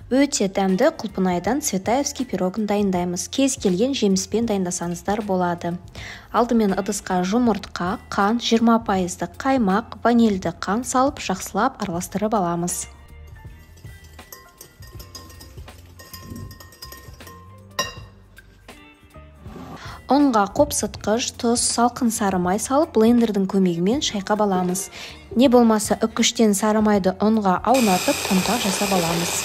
Өте дәмді құлпынайдан цветаевский пирогын дайындаймыз. Кез келген жеміспен дайындасаңыздар болады. Алдымен ыдысқа жұмыртқа, қант, 20% қаймақ, ванильді қант салып жақсылап араластырып аламыз. Ұнға қопсытқыш, тұз, салқын сары май салып, блендердің көмегімен шайқап аламыз. Не болмаса үккіштен сары майды ұнға аунатып, ұнтақ жасап аламыз.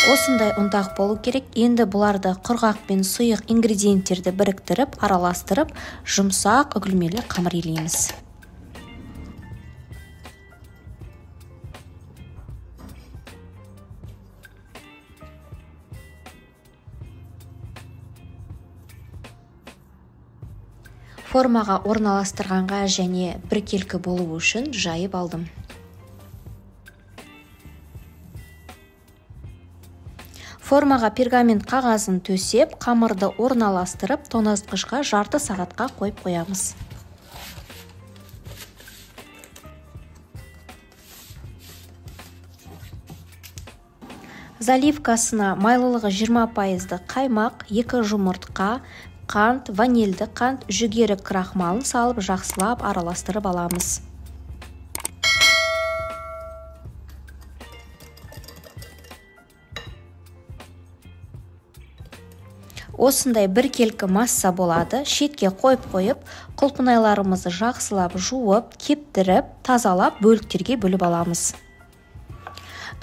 Осындай ұнтақ болу керек. Енді бұларды құрғақ пен сұйық ингредиенттерді біріктіріп, араластырып, жұмсақ үгілмелі қамыр илейміз. Формаға орналастырғанға және біркелкі болу үшін жайып алдым. Формаға пергамент қағазын төсеп, қамырды орналастырып, тоңазытқышқа жарты сағатқа қойып қоямыз. Заливкасына майлылығы 20% қаймақ, 2 жұмыртқа, қант, ванильді қант, жүгері крахмалын салып жақсылап араластырып аламыз. Осындай біркелкі масса болады. Шетке қойып-қойып, құлпынайларымызды жақсылап жуып, кептіріп, тазалап бөліктерге бөліп аламыз.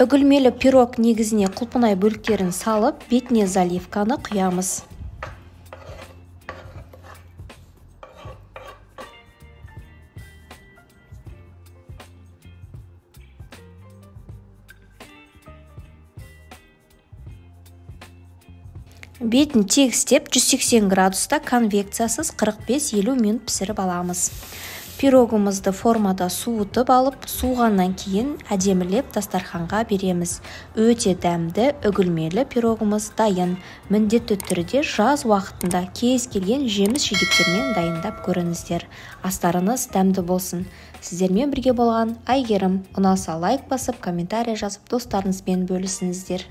Үгілмелі пирог негізіне құлпынай бөліктерін салып, бетіне заливканы құямыз. Бетін тегістеп 180 градуста конвекциясыз 45-50 минут пісіріп аламыз. Пирогымызды формада суытып алып, суығаннан кейін әдемілеп дастарханға береміз. Өте дәмді, үгілмелі пирогымыз дайын. Міндетті түрде жаз уақытында кез келген жеміс-жидектермен дайындап көріңіздер. Астарыңыз дәмді болсын. Сіздермен бірге болған Айгерім. Ұнаса лайк басып, комментарий жазып, достарыңызбен бөлісіңіздер.